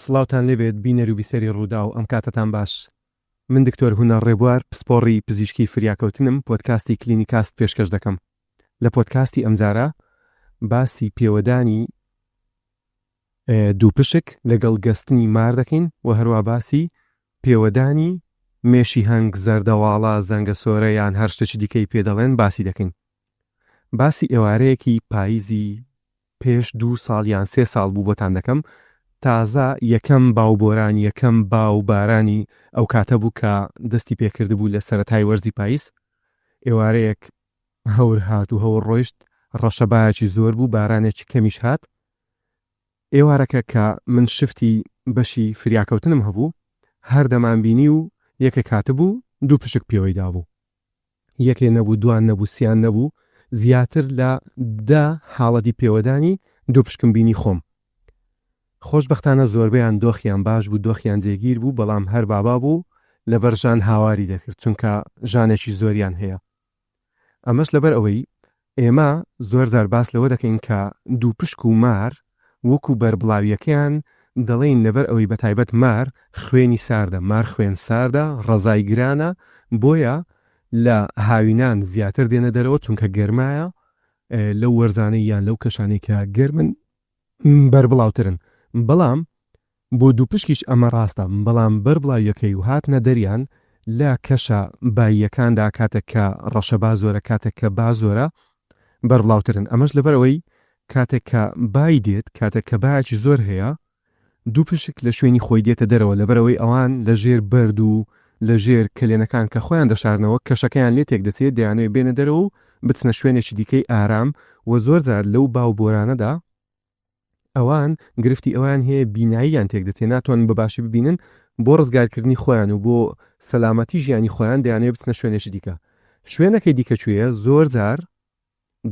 سڵاوتان لێبێت بینەر و بیسەری ڕووداو، ئەم کاتەتان باش. من دکتۆر هونەر ڕێبوار، پسپۆڕی پزیشکی فریاکەوتنم، پۆدکاستی کلینیکاست پێشکەش دەکەم. لە پۆدکاستی ئەمجارە باسی پێوەدانی دووپشک لەگەڵ گەستنی مار دەکەین و هەروە باسی پێوەدانی مێشی هەنگ، زەردەواڵە، زەنگەسۆرە یان هەر شتێکی دیکەی پێ دەڵێن باسی دەکەین. باسی ئێوارەیەکی پاییزی پێش 2 ساڵ یان 3 ساڵ بوو بۆتان دەکەم. تازە یەکەم باوبۆران، یەکەم باو بارانی ئەو کاتە بوو کە دەستی پێکردبوو لە سەرەتای وەرزی پاییز. ئێوارەیەک هەور هات و هەور ڕۆیشت، ڕەشەبایەکی زۆر بوو، بارانێکی کەمیش هات. ئێوارەکە کە من شفتی بەشی فریاکەوتنم هەبوو، هەر دەمانبینی و یەکێک هاتبوو دوو پشک پێوەی دابوو. یەکێ نەبوو، دوان نەبوو، سیان نەبوو، زیاتر لە 10 حاڵەتی پێوەدانی دوو پشکم بینی خۆم. خۆشبەختانە زۆربەیان دۆخیان باش بوو، دۆخیان جێگیر بوو، بەڵام هەر بابا بوو لەبەر ژان هاواری دەکرد، چونکە ژانێکی زۆریان هەیە. ئەمەش لەبەر ئەوەی ئێمە زۆر جار باس لەوە دەکەین کە دوو پشک و مار وەکو بەربڵاویەکەیان دەڵێین لەبەر ئەوەی بەتایبەت مار خوێنی ساردە، مار خوێن ساردە، ڕەزای گرانە، بۆیە لە هاوینان زیاتر دێنە دەرەوە چونکە گەرمایە، لەو وەرزانەی یان لەو کەشانەی کە گەرمن بەربڵاوترن. بەڵام بۆ دوو پشکیش ئەمە ڕاستە، بەڵام بەربڵاویەکەی و هاتنە دەریان لە کەشە باییەکاندا کاتێک کە ڕەشەبا زۆرە، کاتێک کە با زۆرە بەربڵاوترن. ئەمەش لەبەرئەوەی کاتێک کە بای دێت، کاتێک کە بایەکی زۆر هەیە، دوو پشک لە شوێنی خۆی دێتە دەرەوە، لەبەرئەوەی ئەوان لە ژێر بەرد و لە ژێر کەلێنەکان کە خۆیان دەشارنەوە، کەشەکەیان لێ تێک دەچێت، دەیانەوێت بێنە دەرەوە و بچنە شوێنێکی دیکەی ئارام. و زۆر جار لەو باو بۆرانەدا ئەوان گرفتی ئەوان هەیە، بیناییان تێک دەچێت، ناتوانن بە باشی ببینن. بۆ ڕزگارکردنی خۆیان و بۆ سەلامەتی ژیانی خۆیان دەیانەوێت بچنە شوێنێکی دیکە. شوێنەکەی دیکە کوێیە؟ زۆر جار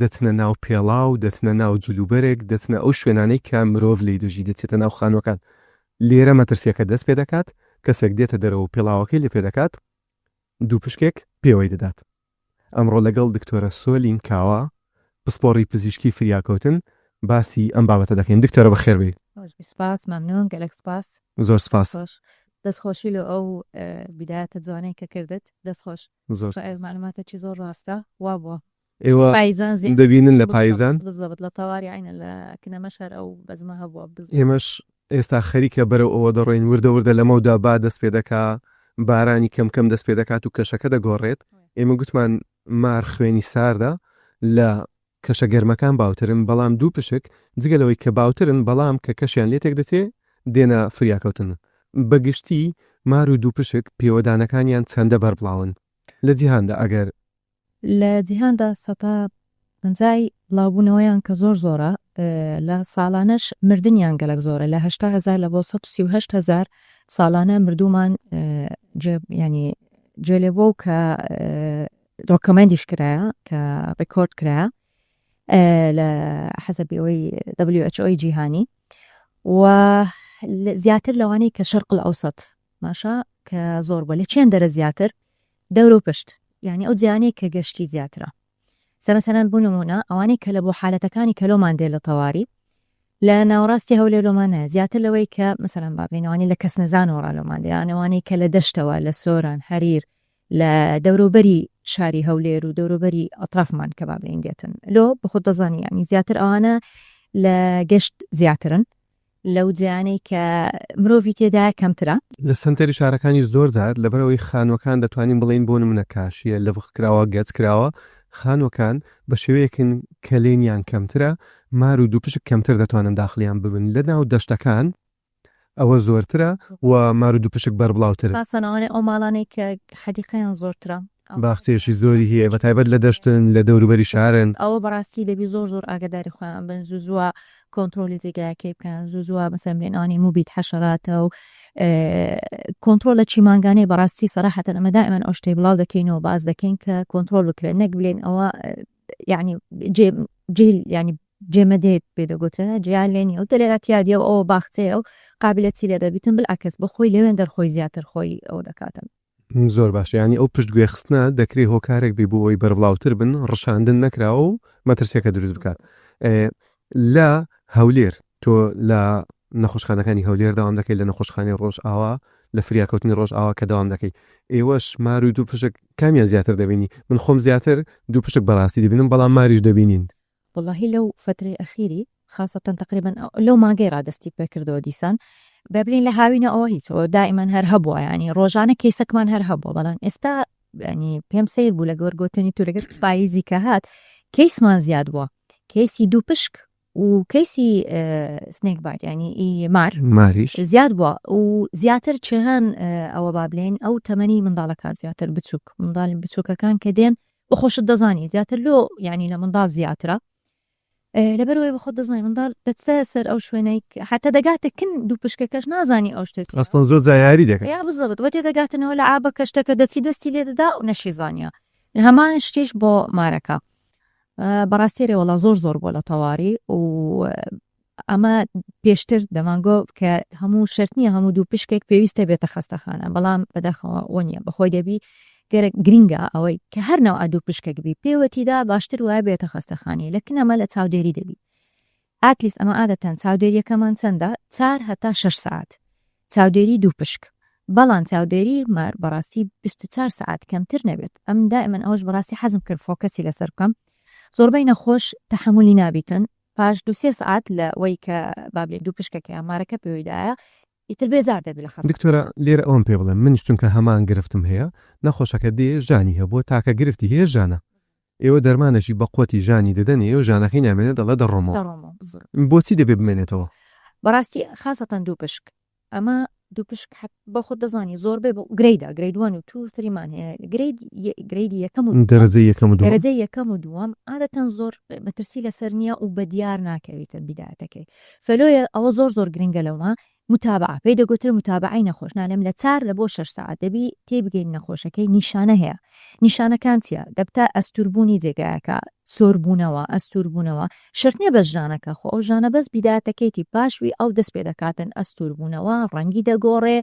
دەچنە ناو پێڵاو، دەچنە ناو جلوبەرێک، دەچنە ئەو شوێنانەی کە مرۆڤ لێی دەژی، دەچێتە ناو خانووەکان. لێرە مەترسیەکە دەست پێ دەکات، کەسێک دێتە دەرەوە و پێڵاوەکەی لێ پێ دەکات، دوو پشکێک پێوەی دەدات. ئەمڕۆ لەگەڵ دکتۆرە سۆلین کاوە، پسپۆڕی پزیشکی فریاکەوتن، باسی ئەم بابەتە دەکەین. دکتۆرە بەخێربێی. سپاس، مەمنون، گەلەک سپاس. زۆر سپاس. دەستخۆشی لۆ ئەو بیدایەتە جوانەی کە کردت. دەستخۆش. زۆر معلوماتێکی زۆر ڕاستە، وا بووە. ئێوە پایزان زیاتر دەبینن لە پایزان؟ بالضبط، لە تەواری عینە لە کنەمەش هەر ئەو بەزمە هەبووە. ئێمەش ئێستا خەریکە بەرەو ئەوە دەڕۆین، وردە وردە لەمەودا با دەست پێ دەکا، بارانی کەم کەم دەست پێ دەکات و کەشەکە دەگۆڕێت. ئێمە گوتمان مار خوێنی ساردە، لە کەشە گەرمەکان باوترن، بەڵام دوو پشک جگە لەوەی کە باوترن، بەڵام کە کەشیان لێ تێک دەچێ دێنە فریاکەوتن. بەگشتی مار و دوو پشک پێوەدانەکانیان چەندە بەربڵاون لە جیهاندا؟ ئەگەر لە جیهاندا 50% بڵاوبوونەوەیان کە زۆر زۆرە، لە ساڵانەش مردنیان گەلک زۆرە، لە 80,000 لە بۆ 138,000 ساڵانە مردومان ینی جێ لێ بوو کە دۆکۆمێنتیش کرایە، کە ڕێکۆرد کرایە لە حەسەبی ئەوەی WHO جیهانی، و زیاتر لەوانەی کە شەرق الئەوسەط ماشا کە زۆر بووە. لە چێن دەرە زیاتر دەور و پشت، یعنی ئەو جیانەی کە گەشتی زیاترە. سەمەسەلەن بوو نمونە ئەوانەی کە لە بۆ حالەتەکانی کە لۆمان دێ لە تەواری لە ناوەڕاستی هەولێر لۆمان نایە، زیاتر لەوەی کە مەسەلەن با بڵێین ئەوانەی لە کەسنەزانەوە ڕا لۆمان دێ، یان ئەوانەی کە لە دەشتەوە لە سۆران، هەریر، لە دەوروبەری شاری هەولێر و دەوروبەری ئەطرافمان کە با بڵێین دێتن. لۆ بەخۆت دەزانی، یعنی زیاتر ئەوانە لە گەشت زیاترن، لەو جیانەی کە مرۆڤی تێدا کەمترە. لە سەنتەری شارەکانی زۆر جار لەبەرەوەی خانووەکان دەتوانین بڵێین بۆ نمونە کاشیە، لەبخ کراوە، گەچ کراوە، خانووەکان بە شێوەیەکن کەلێنیان کەمترە، مار و دووپشک کەمتر دەتوانن داخلیان ببن. لە ناو دەشتەکان ئەوە زۆرترە و مار و دووپشک بەربڵاوترن. خاصەن ئەوانەی ئەو ماڵانەی کە حەدیقەیان زۆرترە، باخچەیەکی زۆری هەیە، بە تایبەت لە دەشتن، لە دەوروبەری شارن. ئەوە بەڕاستی دەبی زۆر زۆر ئاگاداری خۆیان بن، زوو زووە کۆنترۆلی جێگایەکەی بکەن، زوو زووە مەسەلەن بڵێن ئەوانەی موبید حەشەراتە و کۆنترۆل لە چی مانگانەی. بەڕاستی سەراحەتەن ئەمە دائما ئەو شتەی بڵاو دەکەینەوە، باس دەکەین کە کۆنترۆل بکرێت، نەک بلێن ئەوە یعنی جێ جێ یعنی جێمەدێت پێ دەگوترێ، جیان لێ نییە و دەلێ اعتیادیە و ئەوە باخچەیە و قابلەتی لێ دەبیتن، بالعکس بە خۆی لەوێن دەرخۆی زیاتر خۆی ئەوە دەکاتن. زۆر باشە، یعنی ئەو پشتگوێ خستنە دەکرێت هۆکارێک بێ بۆ ئەوەی بەربڵاوتر بن، ڕشاندن نەکراوە و مەترسیەکە دروست بکات. لە هەولێر تۆ لە نەخۆشخانەکانی هەولێر دەوام دەکەی، لە نەخۆشخانەی ڕۆژئاوا، لە فریاکەوتنی ڕۆژئاوا کە دەوام دەکەی، ئێوەش مار و دووپشک کامیان زیاتر دەبینی؟ من خۆم زیاتر دووپشک بەڕاستی دەبینم، بەڵام ماریش دەبینین. وەڵاهی لەو فەترەی ئەخیری خاسەتەن تەقریبەن لەو مانگەی ڕا دەستی پێکردەوە دیسان بە بلین لە هاوینە ئەوە هیچ ئەوە دائیمەن هەر هەبووە یانی ڕۆژانە کەیسەکمان هەر هەبووە بەڵام ئێستا ینی پێم سەیر بوو لەگەر گۆتنی تو لەگەر پاییزی کە هات کەیسمان زیاد بووە کەیسی دوو پشک و کەیسی سنێک بایت ینی ئی مار ماریش زیاد بووە و زیاتر چێهان ئەوە با بلین ئەو تەمەنی منداڵەکان زیاتر بچووک منداڵی بچووکەکان کە دێن بە خۆشت دەزانی زیاتر لۆ یعنی لە منداڵ زیاترە لەبەرئەوەی بە خۆت دەزانی منداڵ دەچتە سەر ئەو شوێنەی حتا دەگاتە کن دوو پشکەکەش نازانی ئەو شتە چیە. ئەسڵەن زۆر جار یاری دەکەن. یا بزەبت وە تێدەگاتنەوە لە عابەکە شتەکە دەچی دەستی لێ دەدا و نەشی زانیە هەمان شتیش بۆ مارەکە بەڕاستی رێ وەڵا زۆر زۆر بۆ لە تەواری و ئەمە پێشتر دەمانگۆ کە هەموو شەرت نییە هەموو دوو پشکێک پێویستە بێتە خەستەخانە بەڵام بەداخەوە وە نییە بەخۆی دەبی گەرەک گرینگە ئەوەی کە هەر نەوعە دوو پشکێک بی پێوەتیدا باشتر وایە بێتە خەستەخانەی لە کنەمە لە چاودێری دەبی ئاتلیس ئەمە عادەتەن چاودێریەکەمان چەندە چار هەتا شەش سەعات چاودێری دوو پشک بەڵام چاودێری مار بەڕاستی 24 سەعات کەمتر نەبێت ئەم دائیمەن ئەوەش بەڕاستی حەزم کرد فۆکەسی لەسەر بکەم زۆربەی نەخۆش تەحەمولی نابیتن پاش دوو سێ سەعات لە وەی کە با بلێن دوو پشکەکە یان مارەکە پێوەی دایە ئیتر بێزار دەبی لە خەستەخانە. دکتۆرە لێرە ئەوەم پێ بڵێ منیش چونکە هەمان گرفتم هەیە نەخۆشەکە دێ ژانی هەبووە تاکە گرفتی هەیە ژانە ئێوە دەرمانێکی بە قوتی ژانی دەدەنێ و ژانەکەی نامێنێ دەڵێ دەڕۆمەوە. دەڕۆمەوە. بۆچی دەبێ بمێنێتەوە؟ بەڕاستی خاسەتەن دوو پشک ئەمە دوو پشک بە خۆت دەزانی زۆربەی بۆ گرەیدا گرەید وەن و توو تریمان هەیە گرەید گرەیدی یەکەم و دووەم دەرەجەی یەکەم و دووەم دەرەجەی یەکەم و دووەم عادەتەن زۆر مەترسی لەسەر نییە و بە دیار ناکەویتن بیدایەتەکەی فەلۆیە ئەوە زۆر زۆر گرنگە لەوما متابعە پێی دەگوترێ متابعەی نەخۆش نالێم لە چار لە بۆ شەش سەعات دەبی تێبگەین نەخۆشەکەی نیشانە هەیە نیشانەکان چیە دەبتە ئەستوربوونی جێگایەکە سۆربوونەوە ئەستوربوونەوە شەرت نیە بەس ژانەکە خۆ ئەو ژانە بەس بیدایەتەکەیتی پاش وی ئەو دەست پێ دەکاتن ئەستوربوونەوە ڕەنگی دەگۆڕێ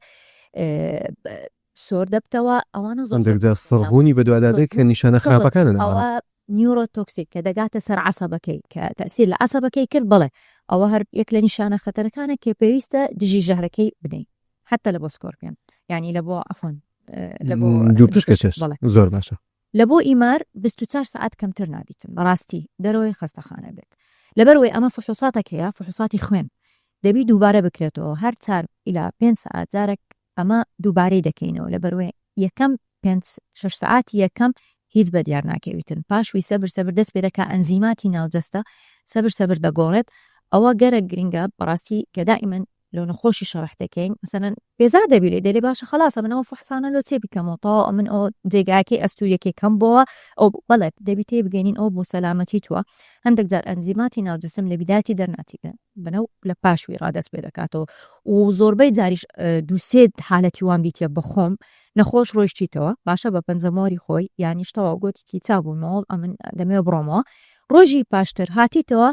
سۆر دەبتەوە ئەوانە زۆر هەندێک جار سڕبوونی بەدوادا دێت کە نیشانە خراپەکانن ئەوانە. ئەوە نیورۆتۆکسیک کە دەگاتە سەر عەسەبەکەی کە تەئسیر لە عەسەبەکەی کرد بەڵێ ئەوە هەر یەک لە نیشانە خەتەرەکانە کە پێویستە دژی ژەهرەکەی بدەین حتا لە بۆ سکۆرپیۆن یعنی لە بۆ عەفوەن لە بۆ دوو پشکەکەش بەڵێ زۆر باشە. لە بۆ ئیمار 24 سەعات کەمتر نابیتن بەڕاستی دەرەوەی خەستەخانە بێت لەبەرئەوەی ئەمە فحوساتێک هەیە فحوساتی خوێن دەبی دووبارە بکرێتەوە هەر چار ئیلا پێنج سەعات جارێک ئەمە دووبارەی دەکەینەوە لەبەرئەوەی یەکەم پێنج شەش سەعاتی یەکەم هیچ بەدیار ناکەویتن پاشوی سەبر سەبر دەست پێ دەکا ئەنزیماتی ناو جەستە سەبر سەبر دەگۆڕێت ئەوە گەرەک گرنگە بەڕاستی کە دائیمەن لۆ نەخۆشی شەرح دەکەین مەسەلەن بێزار دەبی لێی دەلێ باشە خەڵاسە من ئەو فحسانە لۆ چێ بکەمەوە تەواو ئەمن ئەو جێگاکەی ئەستوریەکەی کەم بۆوە ئەو بەڵێ دەبی تێ بگەینین ئەو بۆ سەلامەتی تووە هەندێک جار ئەنزیماتی ناو جسم لە بیدایەتی دەرناچیتن بنەو لە پاشوی ڕادەست پێ دەکاتەوە و زۆربەی جاریش دوو سێ حالەتی وام دیتیە بەخۆم نەخۆش ڕۆیشتیتەوە باشە بە پەنجەمۆری خۆی یانیش تەواو گۆتیتی چا بوومەوە ئەمن دەمەوێ بڕۆمەوە ڕۆژی پاشتر هاتیتەوە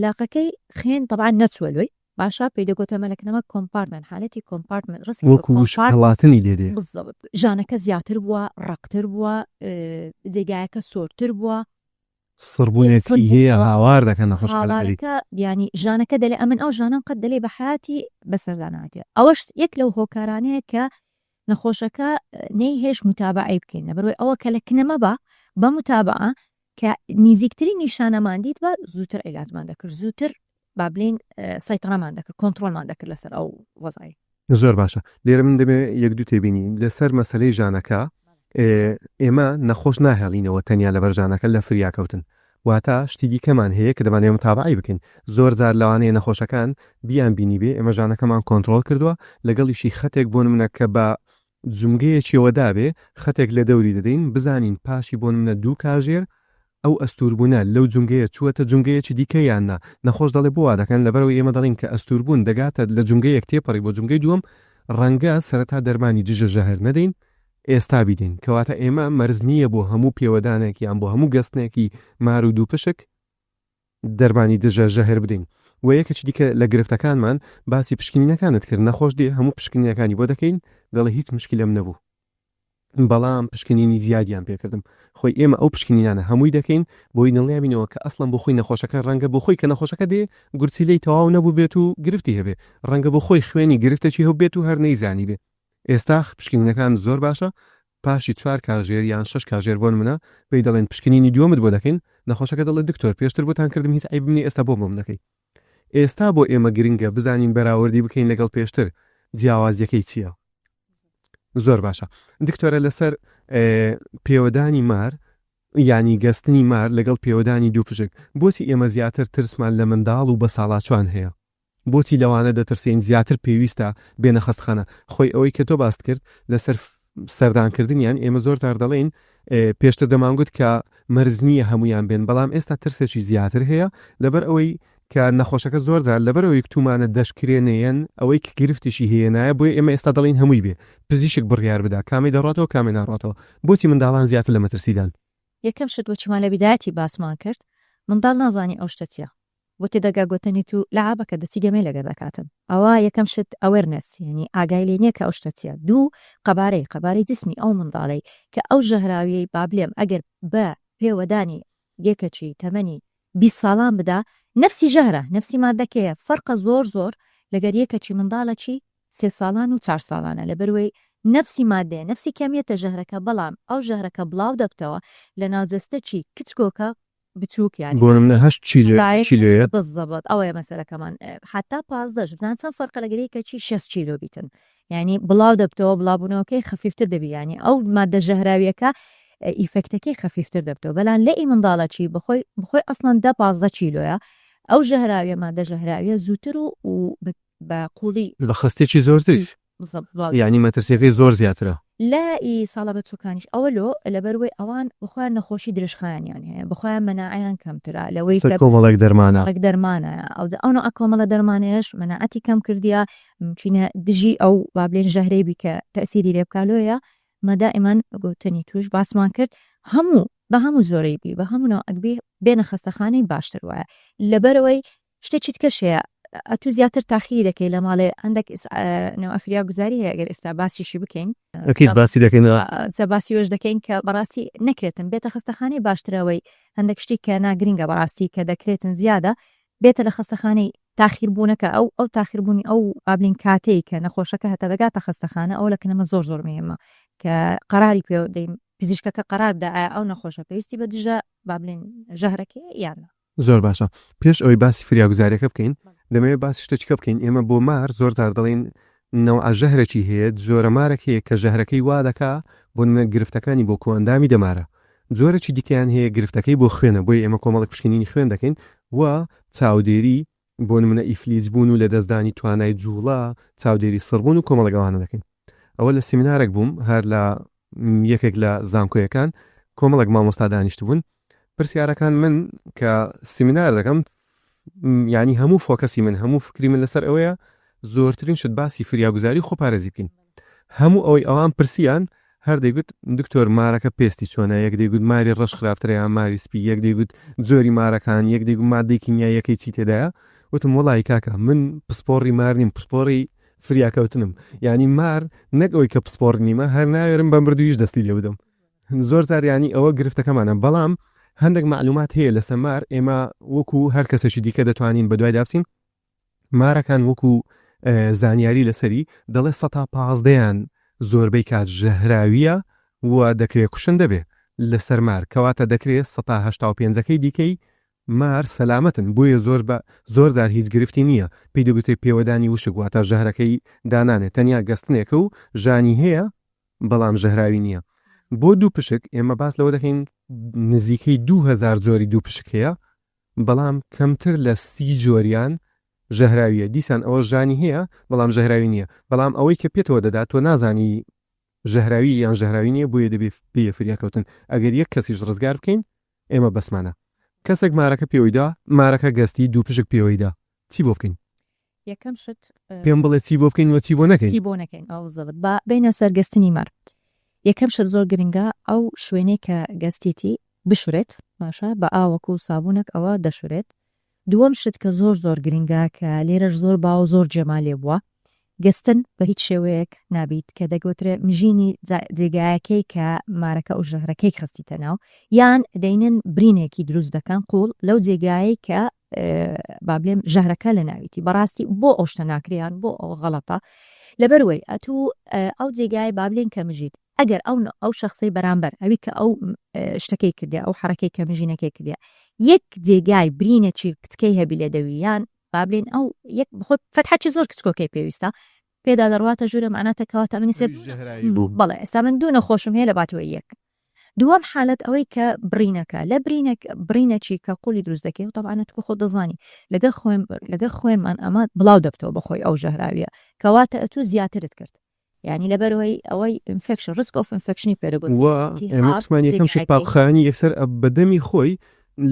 لاقەکەی خوێن تەبعەن نەچووە لۆی باشە پێی دەگوتە مەلەکنەمە کۆمپارتمێنت حالەتی کۆمپارتمێنت ڕسکی بە وەکو وشک کۆمپارت هەڵاتنی لێ دێ. بالضبط ژانەکە زیاتر بووە ڕەقتر بووە جێگایەکە سۆرتر بووە سڕبوونێکی هەیە هاوار دەکەن نەخۆشخانە خەریک. هاوارەکە یانی ژانەکە دەلێ ئەمن ئەو ژانەم قەت دەلێ بە حەیاتی بەسەردا نەهاتیە ئەوەش یەک لەو هۆکارانەیە کە نەخۆشەکە نەیهێشت متابەعەی بکەین لەبەرئەوەی ئەوە کە لە کنەمە بە بە متابەعە کە نیزیکترین نیشانەمان دیت بە زووتر عیلاجمان دەکرد زووتر با بلێین سەیتەڕەمان دەکرد کۆنتڕۆڵمان دەکرد لەسەر ئەو وەزعەی. زۆر باشە لێرە من دەمەوێت یەک دوو تێبینی لەسەر مەسەلەی ژانەکە ئێمە نەخۆش ناهێڵینەوە تەنیا لەبەر ژانەکە لە فریاکەوتن واتە شتی دیکەمان هەیە کە دەمانەوێت متابعەی بکەین زۆر جار لەوانەیە نەخۆشەکان بیان بینی بێ ئێمە ژانەکەمان کۆنترۆڵ کردووە لەگەڵیشی خەتێک بۆ نمونە کە بە جومگەیەکیەوە دابێ خەتێک لە دەوری دەدەین بزانین پاشی بۆ نمونە دوو کاژێر ئەو ئەستووربوونە لەو جومگەیە چووەتە جومگەیەکی دیکە یان نا؟ نەخۆش دەڵێ بۆ وا دەکەن؟ لەبەرئەوەی ئێمە دەڵێین کە ئەستووربوون دەگاتە لە جومگەیەک تێپەڕی بۆ جومگەی دووەم، ڕەنگە سەرەتا دەرمانی دژە ژەهر نەدەین، ئێستا بیدەین. کەواتە ئێمە مەرج نییە بۆ هەموو پێوەدانێک یان بۆ هەموو گەستنێکی مار و دووپشک دەرمانی دژە ژەهر بدەین. وە یەکێکی دیکە لە گرفتەکانمان باسی پشکنینەکانت کرد، نەخۆش دێ هەموو پشکنینەکانی بۆ دەکەین دەڵێ هیچ مشکلەم نەبوو. بەڵام پشکنینی زیادیان پێکردم. خۆی ئێمە ئەو پشکنینانە هەمووی دەکەین بۆی دڵنیا بینەوە کە ئەسڵەن بۆ خۆی نەخۆشەکە ڕەنگە بۆ خۆی کە نەخۆشەکە دێ گورچیلەی تەواو نەبوو بێت و گرفتی هەبێ، ڕەنگە بۆ خۆی خوێنی گرفتێکی هەبێت و هەر نەیزانی بێ. ئێستا پشکنینەکان زۆر باشە، پاشی 4 کاژێر یان 6 کاژێر بۆ نمونە پێی دەڵێن پشکنینی دووەمت بۆ دەکەین، نەخۆشەکە دەڵێت دکتۆر پێشتر بۆتان کردم هیچ عەیبم نییە ئێستا بۆ بۆم دەکەی. ئێستا بۆ ئێمە گرنگە بزانین بەراوردی بکەین لەگەڵ پێشتر جیاوازیەکەی چییە. زۆر باشە دکتۆرە، لەسەر پێوەدانی مار یعنی گەستنی مار لەگەڵ پێوەدانی دوو پشک، بۆچی ئێمە زیاتر ترسمان لە منداڵ و بەساڵاچوان هەیە؟ بۆچی لەوانە دەترسین زیاتر پێویستە بێنە خەستخانە؟ خۆی ئەوەی کە تۆ باست کرد لەسەر سەردانکردنیان، ئێمە زۆر جار دەڵێین پێشتر دەمانگوت کە مەرز نییە هەمویان بێن، بەڵام ئێستا ترسێکی زیاتر هەیە لەبەر ئەوەی کە نەخۆشەکە زۆر جار لەبەر ئەوەی تومانە دەشکرێنەیەن، ئەوەی کە گرفتیشی هەیە نایە، بۆیە ئێمە ئێستا دەڵێین هەمووی بێ پزیشک بڕیار بدا کامی دەڕاتەوە کامی ناڕاتەوە. بۆچی منداڵان زیاتر لە مەترسیدان؟ یەکەم شت وەچمان لە بیدایەتی باسمان کرد، منداڵ نازانی ئەو شتە چییە، بۆ تێدەگا گوتنی تو لەعابەکە دەچی گەمەی لەگەر دەکاتن. ئەوە یەکەم شت awareness، یعنی ئاگای لێ نییە کە ئەو شتە چییە. دوو، قەبارەی جسمی ئەو منداڵەی کە ئەو ژەهراویەی بابلێم ئەگەر بە پێوەدانی یەکەکی تەمەنی 20 ساڵان بدا، نفسی ژەهرە، نفسی مادەکەیە، فەرقە زۆر زۆر لەگەر یەکەکی منداڵەکی 3 ساڵان و 4 ساڵانە، لەبەروەی نفسی مادەیە، نفسی کەمیەتە ژەهرەکە، بەڵام ئەو ژەهرەکە بڵاو دەبتەوە لە ناوجەستەکی کچکۆکە بچووک، یعنی بۆ نمونە 8 کیلۆیە. بالضبط ئەوەیە مەسەلەکەمان، حتا 15 بزان چەند فەرقە لەگەر یەکەکی 6 کیلۆ بیتن، یعنی بڵاو دەبتەوە، بڵاوبوونەوەکەی خەفیفتر دەبی، یعنی ئەو مادە ژەهراویەکە ئیفەکتەکەی خەفیفتر دەبتەوە. بەڵام لە ئی منداڵەکی بخۆی ئەسڵەن 10-15 کیلۆیە، ئەو ژەهراویە مادە ژەهراویە زووتر و بە قوڵی لە خستێکی زۆرتریش. بالضبط. یعنی مەترسیەکەی زۆر زیاترە. لە ئی ساڵە بەچووکانیش ئەوە لۆ لەبەروەی ئەوان بخۆیان نەخۆشی درێژخایەنیان هەیە، بخۆیان مەناعەیان کەمترە، لەوەی کە کۆمەڵێک دەرمانە. کۆمەڵێک دەرمانە، ئەو نوعە کۆمەڵە دەرمانەیەش مەناعەتی کەم کردیە، ممکنە دژی ئەو با بڵێن ژەهرەی بی کە تەئسیری لێ بکا. لۆیە مە دائما گوتنی توش باسمان کرد، هەموو بە هەموو زۆرەی بی، بە هەموو نەوعێک بی بێنە خەستەخانەی باشتر وایە. لەبەرەوەی شتێکی تکەش هەیە، ئەتوو زیاتر تاخیری دەکەی لە ماڵێ، هەندێک نەوە فریاگوزاری هەیە، ئەگەر ئێستا باسیشی بکەین. ئەکید باسی دەکەین. باسی وەش دەکەین کە بەڕاستی نەکرێتن بێتە خەستەخانەی باشترەوەی هەندێک شتی کە ناگرنگە بەڕاستی کە دەکرێتن زیادە بێتە لە خەستەخانەی تاخیربوونەکە، ئەو تاخیربوونی ئەو بابلین کاتەی کە نەخۆشەکە هەتا دەگاتە خەستەخانە، ئەو لە کنەمە زۆر زۆر مهمە کە قەراری پێ دەین، پزیشکەکە قەرار بدا ئایا ئەو نەخۆشە پێویستی بە دژە بابلین ژەهرەکەی یان نا. زۆر باشە. پێش ئەوەی باسی فریاگوزاریەکە بکەین، دەمەوێت باسی شتێکە بکەین. ئێمە بۆ مار زۆر جار دەڵێین نەوعە ژەهرێکی هەیە، زۆرە مارێک هەیە کە ژەهرەکەی وا دەکا بۆ نمونە گرفتەکانی بۆ کۆئەندامی دەمارە، جۆرێکی دیکەیان هەیە گرفتەکەی بۆ خوێنە، بۆیە ئێمە کۆمەڵێک پشکنینی خوێن دەکەین و چاودێری بۆ نمونە ئیفلیج بوون و لەدەستدانی توانای جوڵە، چاودێری سڕبوون و کۆمەڵێک ئەوانە دەکەین. ئەوە لە سیمینارێک بووم هەر لە یەکێک لە زانکۆیەکان، کۆمەڵێک مامۆستا دانیشت بوون. پرسیارەکان من کە سیمینار دەکەم، یعنی هەموو فۆکەسی من، هەموو فکری من لەسەر ئەوەیە زۆرترین شت باسی فریاگوزاری خۆپارێزی بکەین. هەموو ئەوەی ئەوان پرسیان هەر دەیگوت دکتۆر مارەکە پێستی چۆنە، یەک دەیگوت ماری ڕەش خراپترە یان ماری سپی، یەک دەیگوت زۆری مارەکان، یەک دەیگوت مادەی کیمیاییەکەی چی تێدایە. وتم وەڵی کاکە من پسپۆڕی مار نیم، پسپۆڕی فریاکەوتنم. یعنی مار نەک ئەوەی کە پسپۆڕ نیمە، هەر ناوێرم بە مردوویش دەستی لێ بدەم. زۆر جار یعنی ئەوە گرفتەکەمانە. بەڵام هەندێک معلومات هەیە لەسەر مار، ئێمە وەکو هەر کەسێکی دیکە دەتوانین بە دوای دابچین. مارەکان وەکو زانیاری لەسەری دەڵێ سەتا پازدەیان زۆربەی کات ژەهراویە و دەکرێت کوشن دەبێ لەسەر مار، کەواتە دەکرێت سەتا هەشتا و پێنجەکەی دیکەی مار سەلامەتن، بۆیە زۆر جار هیچ گرفتی نییە. پێی دەگوترێت پێوەدانی وشک، واتە ژەهرەکەی دانانێت، تەنیا گەستنێکە و ژانی هەیە بەڵام ژەهراوی نییە. بۆ دوو پشک ئێمە باس لەوە دەکەین نزیکەی 2000 جۆری دوو پشک هەیە، بەڵام کەمتر لە 30 جۆریان ژەهراویە. دیسان ئەوە ژانی هەیە بەڵام ژەهراوی نییە، بەڵام ئەوەی کە پێتەوە دەدات تۆ نازانی ژەهراوی یان ژەهراوی نییە، بۆیە دەبێت پێی فریاکەوتن. ئەگەر یەک کەسیش ڕزگار بکەین ئێمە بەسمانە. کەسێک مارەکە پێوەیدا، مارەکە گەستی دوو پشک پێوەیدا، چی بۆ بکەین؟ یەکەم شت، پێم بڵێ چی بۆ بکەین و چی بۆ نەکەین؟ چی بۆ نەکەین؟ ئەو بالضبط. با بینە سەر گەستنی مار. یەکەم شت زۆر گرنگە ئەو شوێنەی کە گەستیتی بشورێت، باشە، بە ئاوەک و سابوونێک ئەوە دەشورێت. دووەم شت کە زۆر زۆر گرنگە کە لێرەش زۆر باو زۆر جێمان لێ بووە، گەستن بە هیچ شێوەیەک نابیت کە دەگوترێ مژینی جێگایەکەی کە مارەکە ئەو ژەهرەکەی خستیتە ناو، یان دەینن برینێکی دروست دەکەن قوڵ لەو جێگایەی کە با بلێم ژەهرەکە لە ناویتی. بەڕاستی بۆ ئەو شتە ناکرێ یان بۆ ئەوە غەڵەتە؟ لەبەروەی ئەتوو ئەو جێگای با بلێن کە مژیت، ئەگەر ئەو ئەو شەخسەی بەرامبەر ئەوی کە ئەو شتەکەی کردیە، ئەو حەرەکەی کە مژینەکەی کردیە، یەک جێگای برینێکی کچکەی هەبی لە دەوی، یان با بلێن ئەو یەک بخۆ فەتحەکی زۆر کچکۆکەی پێویستە، پێدا دەڕواتە ژوورە، معناتە کەواتە من ئێستا بەڵێ ئێستا من دوو نەخۆشم هەیە لە باتوەی یەک. دووەم حالەت ئەوەی کە برینەکە لە برینەک برینەکی کە قولی دروست دەکەی و تەبعەن تۆ خۆت دەزانی لەگەڵ خوێن لەگەڵ خوێنمان ئەمە بڵاو دەبتەوە بەخۆی ئەو ژەهراویە کەواتە ئەتوو زیاترت کرد یعنی لەبەرەوەی ئەوەی infection risk of infection ی پێ دەگوترێت و ئێمە وتمان یەکەم شت پاکخانی یەکسەر بە دەمی خۆی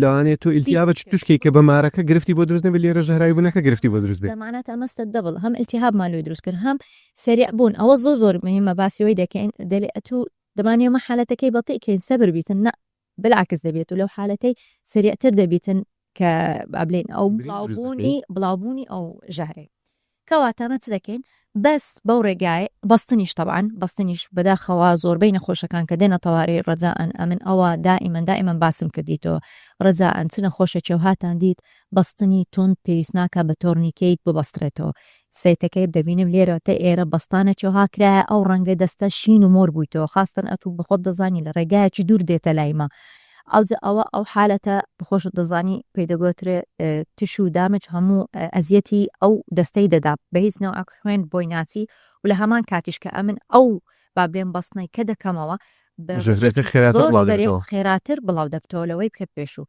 لەوانەیە تۆ ئیلتیابێکی توش کەی کە بە مارەکە گرفتی بۆ دروست نەبێت لێرە ژەهراوی بوونەکە گرفتی بۆ دروست بێت. مەعناتە ئەمەستە double هەم ئیلتیهابمان لۆی دروست کرد هەم سەریع بوون ئەوە زۆر زۆر مهمە باسی ئەوەی دەکەین دەلێ ئەتوو دەمانێ ئەمە حالەتەکەی بەتیء کەین سەبر بیتن نا بالعکس دەبێت و لەو حالەتەی سەریعتر دەبیتن کە با بلێین ئەو بڵاوبوونی بڵاوبوونی ئەو ژەهرەی. کەواتە ئەمە چ دەکەین؟ بەس بەو ڕێگایە بەستنیش تەبعەن بەستنیش بەداخەوە زۆربەی نەخۆشەکان کە دێنە تەوارەی ڕەجائەن ئەمن ئەوە دائیمەن دائیمەن باسم کردیتەوە ڕەجائەن چ نەخۆشێکی هاتان دیت بەستنی توند پێویست ناکا بە tourniquet ببەسترێتەوە سەیتەکەی دەبینم لێرە تە ئێرە بەستانەکی ها کرایە ئەو ڕەنگە دەستە شین و مۆر بوویتەوە خاستەن ئەتوو بەخۆت دەزانی لە ڕێگایەکی دوور دێتە لای مە ئەوجا ئەوە ئەو حالەتە بەخۆشت دەزانی پێی دەگۆترێ tissue damage هەموو ئەزیەتی ئەو دەستەی دەدا بە هیچ نەوعەک خوێن بۆی ناچی و لە هەمان کاتیش کە ئەمن ئەو با بلێم بەستنەی کە دەکەمەوە بە ژەهرەکە خێراتر زۆر بڵاو سەریع دەبێتەوە. خێراتر بڵاو دەبتەوە لەوەی کە پێشوو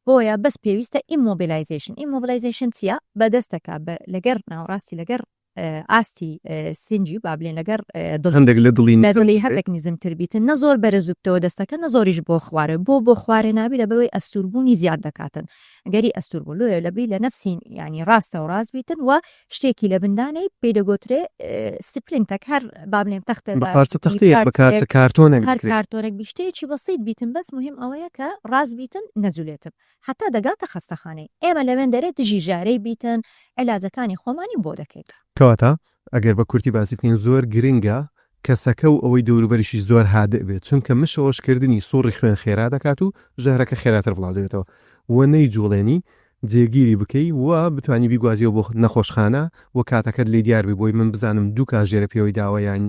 بۆیە بەس پێویستە immobilization immobilization چیە بە دەستەکە بە لەگەر ناوەڕاستی لەگەر ئاستی سنجی با بلێن لەگەر دڵی هەندێک لە دڵی لە دڵی نزمتر بێت. هەندێک نزمتر بیتن نە زۆر بەرز ببتەوە دەستەکە نە زۆریش بۆ خوارێ بۆ بۆ خوارێ نابی لەبەرئەوەی ئەستووربوونی زیاد دەکاتن گەری ئەستوور بوون لۆیە لەبی لە نەفسی یانی ڕاستە و ڕاست بیتن و شتێکی لە بن دانێی پێی دەگۆترێ splint ەک هەر با بلێن تەختە بە پارچە تەختەیەک بە کارچە کارتۆنێک هەر بکرێ. کارتۆنێک بی شتێکی بەسیت بیتن بەس موهیم ئەوەیە کە ڕاست بیتن نەجولێتن هەتا دەگاتە خەستەخانەی ئێمە لەوێن دەرێ دژی ژارەی بیتن عیلاجەکانی خۆمانی بۆ دەکەین. کەواتە ئەگەر بە کورتی باسی بکەین زۆر گرنگە کەسەکە و ئەوەی دەوروبەریشی زۆر هادئ بێت چونکە مشەوەشکردنی سوڕی خوێن خێرا دەکات و ژەهرەکە خێراتر بڵاو دەبێتەوە و نەیجوڵێنی جێگیری بکەی و بتانی بیگوازیەوە بۆ نەخۆشخانە و کاتەکەت لێ دیار بێ بۆی من بزانم دوو کاژێرە پێوەی داوە یان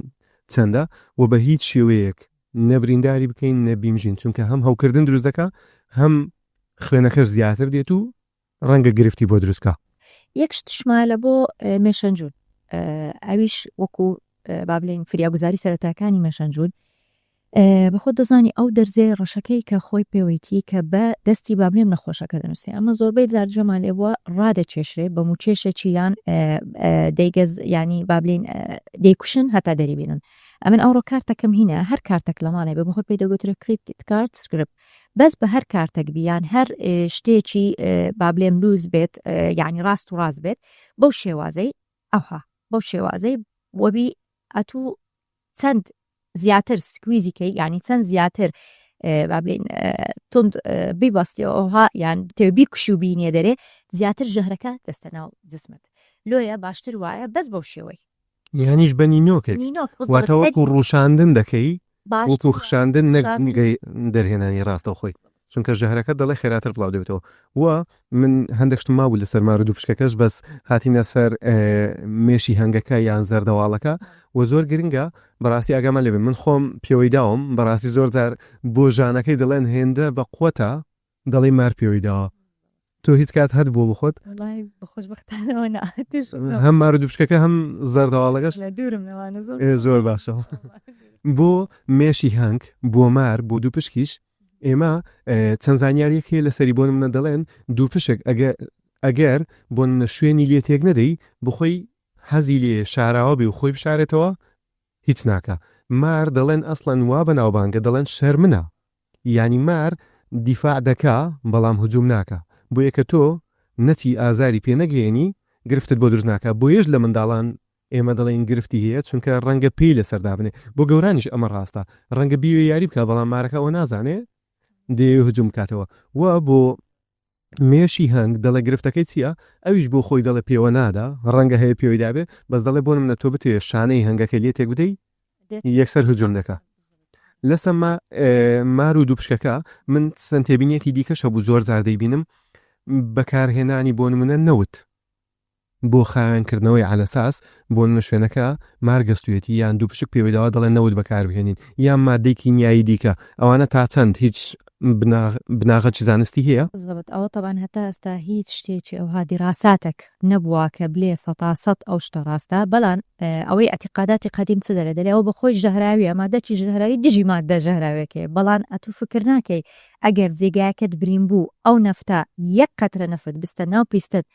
چەندە و بە هیچ شێوەیەک نە برینداری بکەین نە بیمژین چونکە هەم هەوکردن دروست دەکا هەم خوێنەکەش زیاتر دێت و ڕەنگە گرفتی بۆ دروست بکا. یەک شتیش مایە لە بۆ مێشەنجوون ئەویش وەکو با بلێین فریاگوزاری سەرەتاکانی مێشەنجوون بەخۆت دەزانی ئەو دەرزیە ڕەشەکەی کە خۆی پێوەیتی کە بە دەستی با بلێم نەخۆشەکە دەنووسێ ئەمە زۆربەی جار جێمان لێ بووە ڕادەکێشرێ بە موچێشێکی یان دەیگەز ینی با بلێین دەیکوشن هەتا دەریبینن ئەمن ئەوڕۆ کارتەکەم هینە هەر کارتەک لە ماڵێ بێ بەخۆت پێی دەگوترێ credit card script بەس بە هەر کارتەک بی یان هەر شتێکی با بلێم لوز بێت یعنی ڕاست و ڕاست بێت بەو شێوازەی ئەوها بەو شێوازەی وەبی ئەتوو چەند زیاتر squeeze ی کەی یعنی چەند زیاتر با بلێن توند بیبەستیەوە ئەوها یان بتەوێ بیکوشی و بینیە دەرێ زیاتر ژەهرەکە دەستە ناو جسمت لۆیە باشتر وایە بەس بەو شێوەی یانیش بە نینۆکێک نینۆک واتە وەکو ڕووشاندن دەکەی باشتر وەکو خشاندن نەک خشاندن. دەرهێنانی ڕاستەوخۆی چونکە ژەهرەکە دەڵێ خێراتر بڵاو دەبێتەوە و من هەندێک شتم مابوو لەسەر مار و دوو پشکەکەش بەس هاتینە سەر مێشی هەنگەکە یان زەردەواڵەکە و زۆر گرنگە بەڕاستی ئاگامان لێ بێ من خۆم پێوەی داوم بەڕاستی زۆر جار بۆ ژانەکەی دەڵێن هێندە بە قوتە دەڵێی مار پێوەی داوە تۆ هیچ کات هەت بووە بخۆت؟ وەڵای بە خۆشبەختانەوە نا توش هەم مار و دوو پشکەکە هەم زەردەواڵەکەش لە دوورم لەوانە زۆر ئێ زۆر باشە بۆ مێشی هەنگ بۆ مار بۆ دوو پشکیش ئێمە چەند زانیاریەک هەیە لەسەری بۆ نمونە دەڵێن دوو پشک ئەگەر ئەگەر بۆ نمونە شوێنی لێ تێک نەدەی بخۆی حەزی لێ شاراوە بێ و خۆی بشارێتەوە هیچ ناکا مار دەڵێن ئەسڵەن وا بەناوبانگە دەڵێن شەرمنە یانی مار دیفاع دەکا بەڵام هجوم ناکا بۆیە کە تۆ نەچی ئازاری پێ نەگەیەنی گرفتت بۆ دروست ناکا بۆیەش لە منداڵان ئێمە دەڵێین گرفتی هەیە چونکە ڕەنگە پێی لەسەر دابنێ بۆ گەورانیش ئەمە ڕاستە ڕەنگە بیەوێ یاری بکا بەڵام مارەکە ئەوە نازانێ دەیەوێ هجوم بکاتەوە وە بۆ. مێشی هەنگ دەڵێ گرفتەکەی چییە؟ ئەویش بۆ خۆی دەڵێ پێوە نادا، ڕەنگە هەیە پێوەی دابێ، بەس دەڵێ بۆ نمونە تۆ بتەوێ شانەی هەنگەکەی لێ تێک بدەی یەکسەر هجوم دەکا. لەسە مار و دووپشکەکە من چەند تێبینیەکی دیکەش هەبوو زۆر جار دەیبینم بەکارهێنانی بۆ نمونە نەوت بۆ خاوێنکردنەوەی عەلەساس بۆ نمونە شوێنەکە مار گەستویەتی یان دووپشک پێوەی داوە دەڵێن نەوت بەکاربهێنین یان مادەی کیمیایی دیکە ئەوانە تا چەند هیچ بناغەکی زانستی هەیە؟ بالضبط ئەوە تەبعەن هەتا ئێستا هیچ شتێکی ئەوها دیراساتەک نەبووە کە بلێ سەتا سەت ئەو شتە ڕاستە بەلان ئەوەی ئیعتیقاداتی قەدیم چ دەلێ دەلێ ئەوە بەخۆی ژەهراویە مادەکی ژەهراوی دژی مادە ژەهراویەکەیە بەڵان ئەتوو فکر ناکەی ئەگەر جێگایەکەت برین بوو ئەو نەفتە یەک قەترە نەفت بستە ناو پیستت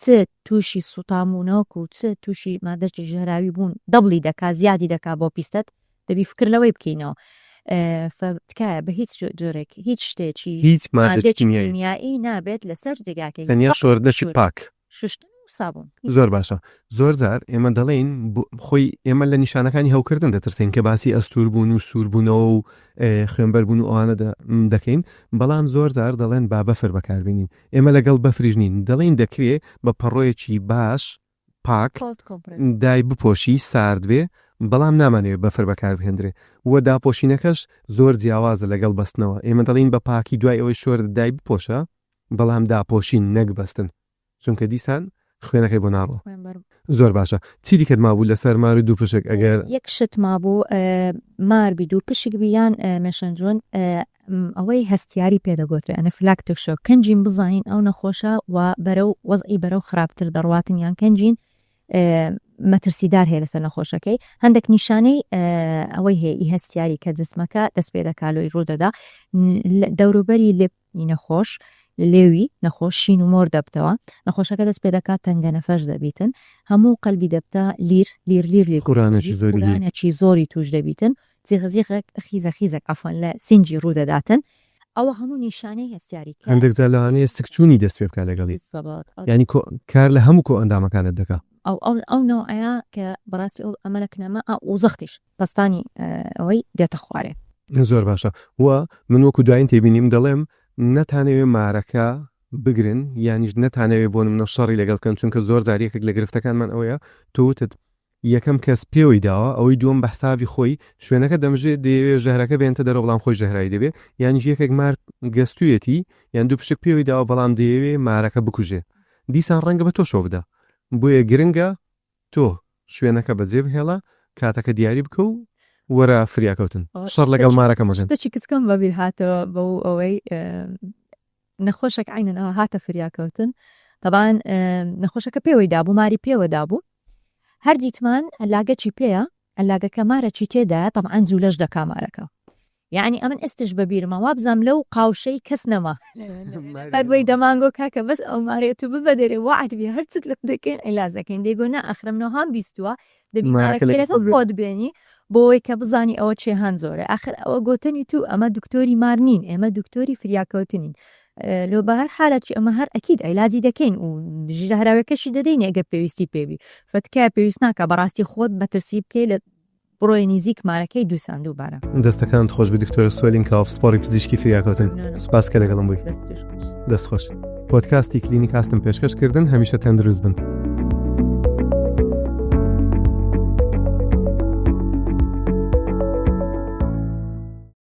چ توشی سوتانبوونەوەک و چ توشی مادەکی ژەهراوی بوون دەبڵی دەکا زیادی دەکا بۆ پیستت دەبی فکر لەوەی بکەینەوە فە تکایە بە هیچ جۆرێک هیچ شتێکی هیچ مادەکی کیمیایی نابێت لەسەر جێگاکەی تەنیا شۆردنەکی پاک شوشتن و سابوون. زۆر باشە زۆر جار ئێمە دەڵێین خۆی ئێمە لە نیشانەکانی هەوکردن دەترسین کە باسی ئەستور بوون و سوور بوونەوە و خوێنبەربوون و ئەوانە دەکەین بەڵام زۆر جار دەڵێن با بەفر بەکاربینین ئێمە لەگەڵ بەفریش نین دەڵێین دەکرێ بە پەڕۆیەکی باش پاک دای بپۆشی سارد بێ بەڵام نامانەوێ بەفر بەکاربهێندرێ و داپۆشینەکەش زۆر جیاوازە لەگەڵ بەستنەوە ئێمە دەڵێین بە پاکی دوای ئەوەی شۆرد دای بپۆشە بەڵام داپۆشین نەک بەستن چونکە دیسان خوێنەکەی بۆ ناڕۆ. زۆر باشە چی دیکەت مابوو لەسەر مار و دووپشک ئەگەر. یەک شت مابوو مار بی دووپشک بی یان مێشەنجون ئەوەی هەستیاری پێ دەگۆترێ anaphylactic shock کەنجین بزانین ئەو نەخۆشە و بەرەو وەزعی بەرەو خراپتر دەڕواتن یان کەنجین مەترسیدار هەیە لەسەر نەخۆشەکەی هەندێک نیشانەی ئەوەی هەیە ئی هەستیاری کە جسمەکە دەست پێ دەکا لۆی ڕوودەدا دەوروبەری لپ ی نەخۆش لێوی نەخۆش شین و مۆر دەبتەوە نەخۆشەکە دەست پێ دەکات تەنگە نەفەش دەبیتن هەموو قەلبی دەبتە لیر لیر لیر لیر خورانێکی زۆری لێ خورانێکی زۆری توش دەبیتن زیغە زیغەک خیزە خیزەک عەفوەن لە سینگی ڕوو دەداتن ئەوە هەموو نیشانەی هەستیاری کە هەندێک جار لەوانەیە سکچوونی دەست پێ بکات لەگەڵی بالضبط یانی کۆ کار لە هەموو کۆئەندامەکانت دەکا. ئەو ئەو ئەو نەوعەیە کە بەڕاستی ئەو ئەمە لە کنەمە ئا و زەختیش پەستانی ئەوەی دێتە خوارێ. زۆر باشە وە من وەکو دواین تێبینیم دەڵێم نەتانەوێ مارەکە بگرن یانیش نەتانەوێ بۆ نمونە شەڕی لەگەڵ بکەن چونکە زۆر جار یەکێک لە گرفتەکانمان ئەوەیە تۆ وتت یەکەم کەس پێوەی داوە ئەوەی دووەم بە حسابی خۆی شوێنەکە دەمژێ دەیەوێ ژەهرەکە بێنتە دەرەوە بەڵام خۆی ژەهرای دەبێ یانیش یەکێک مار گەستویەتی یان دوو پشک پێوەی داوە بەڵام دەیەوێ مارەکە بکوژێ دیسان ڕەنگە بە تۆشەوە بدا بۆیە گرنگە تۆ شوێنەکە بەجێ بهێڵە کاتەکە دیاری بکە و وەرە فریاکەوتن شەڕ لەگەڵ مارەکە مەکەن. شتەکی کچکەم بەبیر هاتەوە بەو ئەوەی نەخۆشێک عەینەن ئەوە هاتە فریاکەوتن تەبعەن نەخۆشەکە پێوەی دابوو ماری پێوە دابوو هەر دیتمان عەلاگەکی پێیە عەلاگەکە مارەکی تێدایە تەبعەن جولەش دەکا مارەکە یەعنی ئەمن ئێستش بەبیرمە وابزانم لەو قاوشەی کەس نەما هەر بۆی دەمانگۆ کاکە بەس ئەو مارەیە تو ببە دەرێ وەعد بی هەرچت لە دەکەین عیلاج دەکەین دەیگۆ نا ئەخر منەوە هام بیستووە دەبی مارەکە مارەکەی لەگەڵ لەگەڵ خۆت بێ. خۆت بێنی بۆی کە بزانی ئەوە چێ هەن زۆرە ئاخر ئەوە گۆتەنی تو ئەمە دکتۆری مار نین ئێمە دکتۆری فریاکەوتنین لۆ بە هەر حالەکی ئەمە هەر ئەکید عیلاجی دەکەین و ژەهراویەکەشی دەدەین ئەگەر پێویستی پێبی فتکایە پێویست ناکا بەڕاستی خۆت مەترسی بکەی لە بڕۆیە نیزیک مارەکەی دووسان دووبارە. دەستەکانت خۆش بێت دکتۆرە سۆلین کاوە پسپۆڕی پزیشکی فریاکەوتن سوپاس کە لەگەڵم بووی. دەستیش خۆش. دەست خۆش. پۆدکاستی کلینیکاستم پێشکەش کردن هەمیشە تەندروست بن.